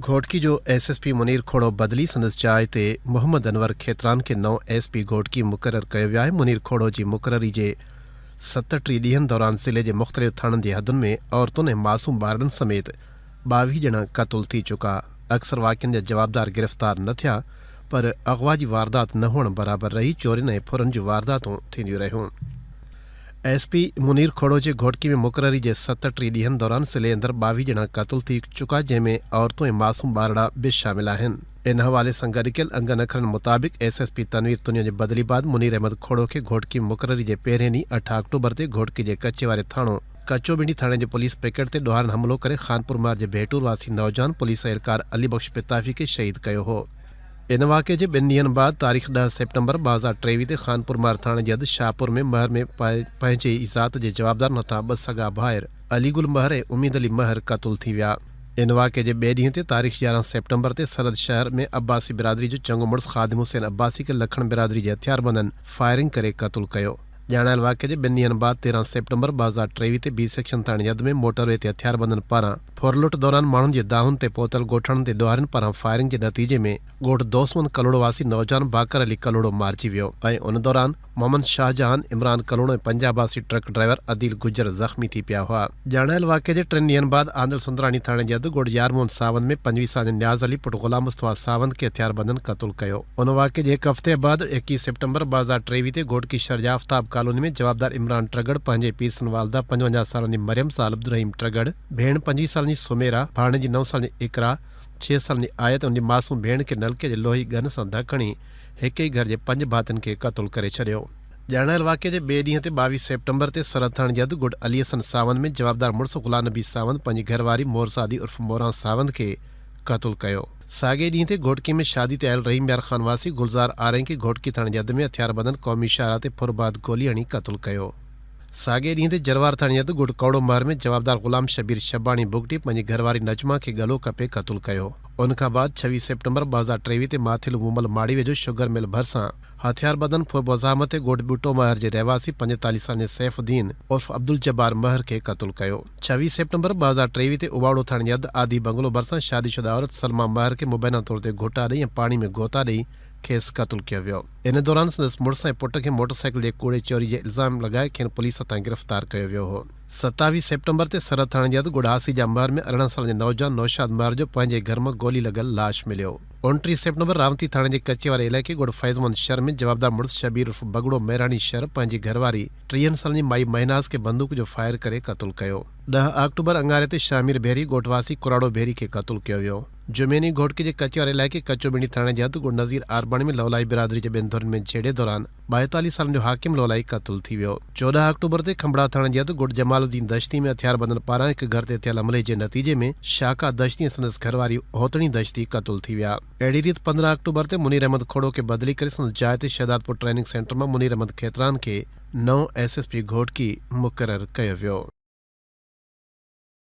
گهوٽڪي جو S S P Munir Khuhro بدلي سندس جاء تي محمد انور کيتران کي نئون ايس پي گهوٽڪي مقرر ڪيو ويو آهي. منير کوڙو جي مقرري جي 37 ڏينهن دوران ضلعي جي مختلف ٿاڻن جي حدن ۾ عورتن ۽ معصوم ٻارڙن سميت 22 ڄڻا قتل ٿي چڪا. اڪثر واقعن جا جوابدار گرفتار نه ٿيا پر اغوا جي واردات نه هئڻ برابر رهي، چورين ۽ ڦرن جون وارداتون ٿينديون رهيون. ايس پي منير کوڙو جي گهوٽڪي ۾ مقرري جي 37 ڏينهن دوران ضلعي اندر 22 ڄڻا قتل ٿي چڪا جنهن ۾ عورتون ۽ معصوم ٻارڙا به شامل آهن. ان حوالي سان گڏ ڪيل انگن اکرن مطابق S S P Tanveer Tunio جي بدلي بعد منير احمد کوڙو کي گهوٽڪي ۾ مقرري جي پهرين ڏينهن اٺ آڪٽوبر تي گهوٽڪي جي ڪچي واري ٿاڻو ڪچو ٻنڊي ٿاڻي جي پوليس پڪيٽ تي ڏوهارين حملو ڪري خانپور مهر جي ڀيٽور واسي نوجوان پوليس اهلڪار علي بخش پتافي کي شهيد ڪيو هو. ان واقعي جي ٻن ڏينهن بعد تاريخ 10 سيپٽمبر 2023 تي خانپور مهر ٿاڻي جي حد شاهپور ۾ مهر ۾ پنهنجي ئي ذات جي جوابدارن هٿان ٻه سڳا ڀائر علي گل مهر ۽ اميد علي مهر قتل ٿي ويا. ان واقعي جي ٻئي ڏينهن تي تاريخ 11 سيپٽمبر تي سرحد شهر ۾ عباسي برادري جو چڱو مڙس خادم حسين عباسي کي لکڻ برادري جي هٿياربندن فائرنگ ڪري قتل ڪيو. ڄاڻايل واقعي جي ٻن ڏينهن بعد 13 سيپٽمبر 2023 تي بي سيڪشن ٿاڻي حد ۾ موٽر وي تي هٿياربندن پاران ڦرلٽ دوران ماڻهن جي دانهن تي پهتل ڳوٺاڻن تي ڏوهارين پاران فائرنگ جي نتيجي ۾ ڳوٺ دوست محمد ڪلهوڙو واسي نوجوان باقر علي ڪلهوڙو مارجي ويو ۽ ان دوران محمد شاهجهان، عمران ڪلهوڙو ۽ پنجاب واسي ٽرڪ ڊرائيور عديل گجر زخمي ٿي پيا هئا. ڄاڻايل واقعي جي ٽن ڏينهن بعد آندل سندراڻي ٿاڻي جي حد ڳوٺ يار محمد ساوند ۾ 25 سالن جي نياز علي پٽ غلام مصطفيٰ ساوند کي هٿياربندن قتل ڪيو. ان واقعي جي هڪ هفتي بعد 21 سيپٽمبر 2023 تي گهوٽڪي شھر جي آفتاب ڪالوني ۾ جوابدار عمران ٽرڳڙ پنهنجي پيء سن والده 55 سالن جي مريم زال عبدالرحيم ٽرڳڙ، ڀيڻ 25 سالن جي سميرا، ڀاڻيجي نو سالن جي اقرا، ڇهه سالن جي آيت ۽ ان جي معصوم ڀيڻ کي نلڪي جي لوهي ڳن سان ڌڪ هڻي هڪ ئي گهر جي پنج ڀاتين کي قتل ڪري ڇڏيو. ڄاڻايل واقعي جي ٻئي ڏينهن تي 22 سيپٽمبر تي سرحد ٿاڻي جي حد ڳوٺ علي حسن ساوند ۾ جوابدار مڙس غلام نبي ساوند پنهنجي گهر واري مورزادي عرف موران ساوند کي قتل ڪيو. ساڳئي ڏينهن تي گهوٽڪي ۾ شادي تي آيل رحيم يار خان واسي گلزار آرائين کي گهوٽڪي ٿاڻي جي حد ۾ هٿياربندن قومي شاهراهه تي ڦر بعد گولي هڻي قتل ڪيو. ساڳئي ڏينهن تي جروار ٿاڻي جي حد ڳوٺ ڪوڙو مهر ۾ جوابدار غلام شبير شباڻي بگٽي پنهنجي گهرواري نجمه کي ڳلو ڪپي قتل ڪيو. ان کان بعد 26 سيپٽمبر 2023 تي ماٿيلو مومل ماڙي ويجهو شگر مل ڀرسان هٿياربندن ڦر مزاحمت تي ڳوٺ ٻوٽو مهر جي رهواسي 45 سالن جي سيف الدين عرف عبدالجبار مهر کي قتل ڪيو. 26 سيپٽمبر 2023 تي اٻاوڙو ٿاڻي جي حد آڌي بنگلو ڀرسان شادي شده عورت سلميٰ مهر کي مبينا طور تي گهوٽا ڏئي ۽ پاڻي ۾ غوطا ڏئي کيس قتل ڪيو ويو. ان دوران سندس مڙس ۽ پٽ کي موٽر سائيڪل جي ڪوڙي چوري جي الزام لڳائي کين پوليس هٿان گرفتار ڪيو ويو هو. 27 سيپٽمبر تي سرحد ٿاڻي جي حد ڳوٺ آسيجا مهر ۾ 18 سالن جي نوجوان نوشاد مهر جو پنهنجي گهر مان گولي لڳل لاش مليو. 29 سيپٽمبر راونتي ٿاڻي جي ڪچي واري علائقي ڳوٺ فيض محمد شھر ۾ جوابدار مڙس شبير عرف بگڙو ميراڻي شھر پنهنجي گهرواري 30 سالن جي مائي مهناز کي بندوق جو فائر ڪري قتل ڪيو. 10 آڪٽوبر اڱاري تي شاهمير ڀيري ڳوٺ واسي ڪراڙو ڀيري کي قتل ڪيو ويو. جمعي ڏينهن گهوٽڪي جي ڪچي واري علائقي ڪچو ٻنڊي ٿاڻي جي حد ڳوٺ نظير آرباڻي ۾ لولائي برادري جي ٻن ڌرين ۾ جهيڙي دوران 42 سالن جو حاڪم لولائي قتل ٿي ويو. 14 آڪٽوبر تي کنڀڙا ٿاڻي جي حد ڳوٺ جمال الدين دشتي ۾ هٿياربندن پاران هڪ گهر تي ٿيل حملي جي نتيجي ۾ شاڪا دشتي ۽ سندس گهرواري هوتڻي دشتي قتل ٿي ويا. اهڙي ريت 15 آڪٽوبر تي منير احمد کوڙو کي بدلي ڪري سندس جاء تي شهدادپور ٽريننگ سينٽر مان منير احمد کيتران کي نئون ايس ايس پي گهوٽڪي مقرر ڪيو ويو.